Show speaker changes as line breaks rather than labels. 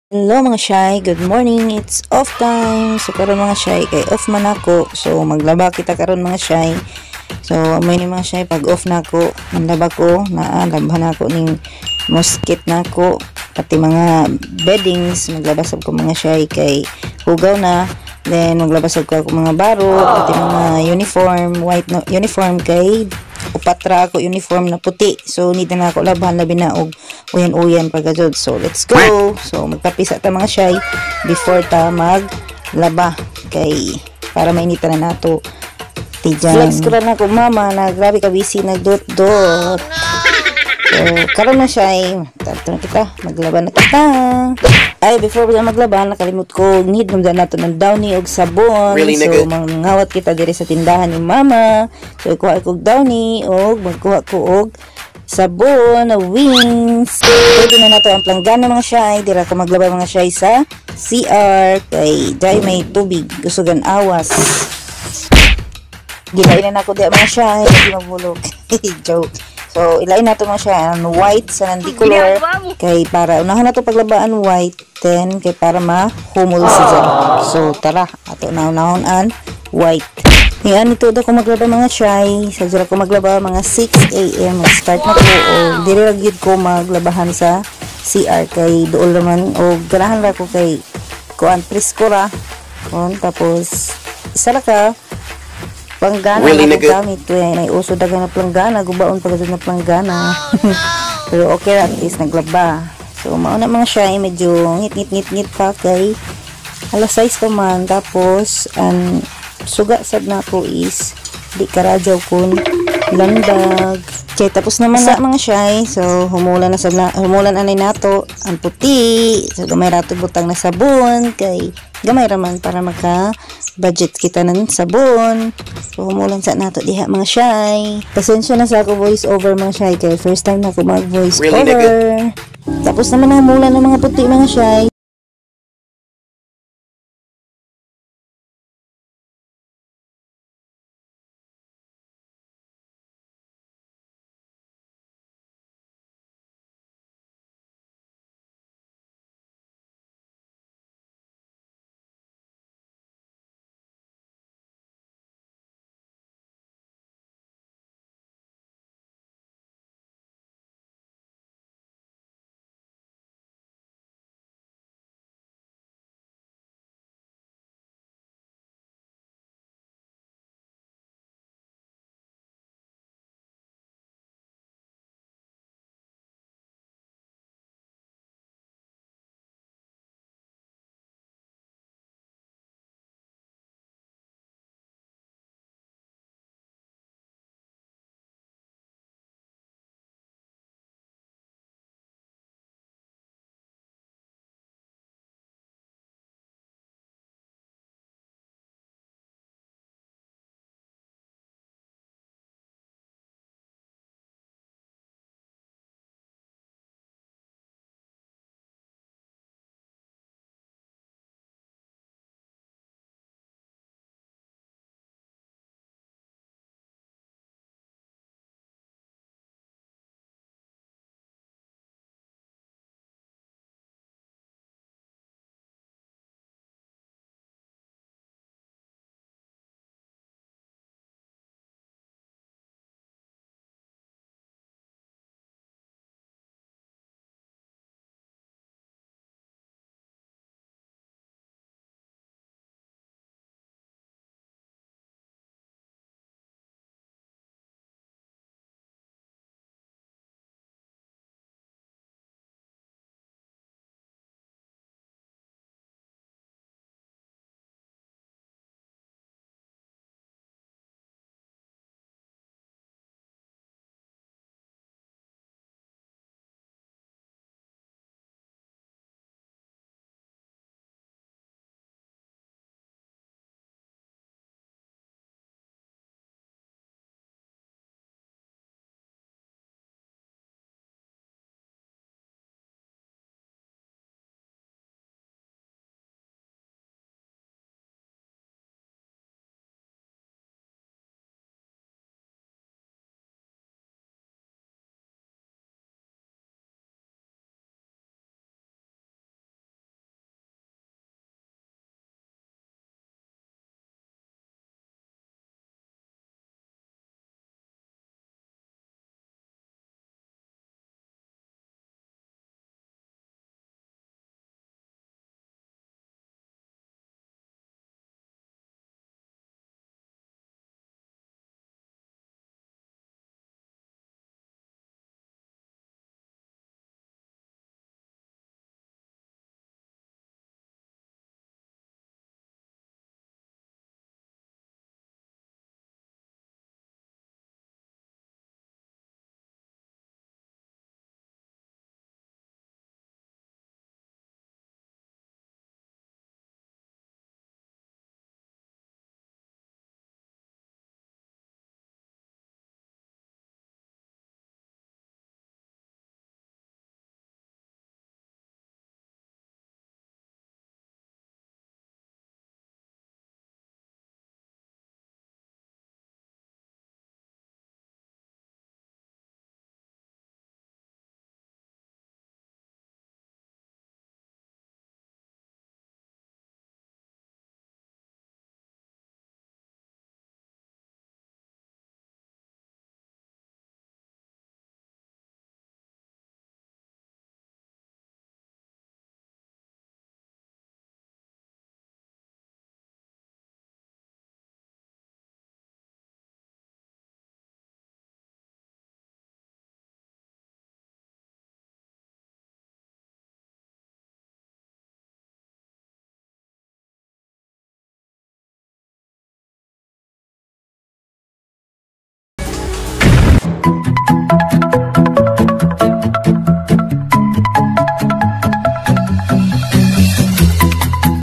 Hello, mga shy, good morning. It's off time. So karon, mga shy, kay off man ako. So maglaba kita karon, mga shy. So amoy ni, mga shy, pag off na ako, manlaba ko, naa labhan ako ning musket nako pati mga beddings. Maglaba sab ko, mga shy, kay hugaw na. Then maglaba sab ko ako mga baro, pati mga uniform, white no, uniform kay upat ra ako uniform na puti. So need na ako labhan, labi na og uyan-uyan pagkajud. So let's go. So magpapisa ta, mga shy, before ta maglaba kay para mainitan na nato. Tijan. Flex ko na ako, mama na grabe ka busy nagdot dot. So karon na siya ay tanto na kita, maglaba na kita. Ay, before ba maglaba, nakalimot ko, need naman nato ng Downy og sabon.
Really,
so
nigga?
Mangawat kita diri sa tindahan ni mama. So kuha ko og Downy og magkuha ko og sabon na Wings. Pwede na nato ang planggana, mga shy. Dira ko maglaba, mga shy, sa CR kay dai may tubig gusugan awas. Gilain na nako diya, mga shy, hindi mabulok. Joke. So ilain nato, mga shy, ang white sa nandi color kay para unahon nato paglabaan white, then kay para mahumol siya. So tara, ato na unahon ang white. Yan, ito daw ko maglaba, mga shy. Sa dira ko maglaba mga 6 a.m. Start na ko o diri ra gyud ko maglabahan sa CR kay duol naman o ganahan ra ko kay kuan, presko ra. Kon tapos isa ra ka planggana
Really,
na
nigga?
Gamit eh, nay uso dagan na planggana, gubaon pa gud na planggana. Pero okay ra, at least naglaba. So mao na, mga shy, medyo ngit ngit ngit ngit pa kay alas 6 pa man. Tapos ang suga sad nako is di karadyaw kun landag. Okay, tapos naman na, mga shy. So, humulan na sa humulan anay nato ang puti. So, gamay rato butang na sabon kay gamay raman para maka budget kita ng sabon. So, humulan sa nato diha, mga shy. Pasensya na sa ako voice over, mga shy, kay first time na ako mag voice
Really,
over.
Nigga?
Tapos naman na humulan ng mga puti, mga shy.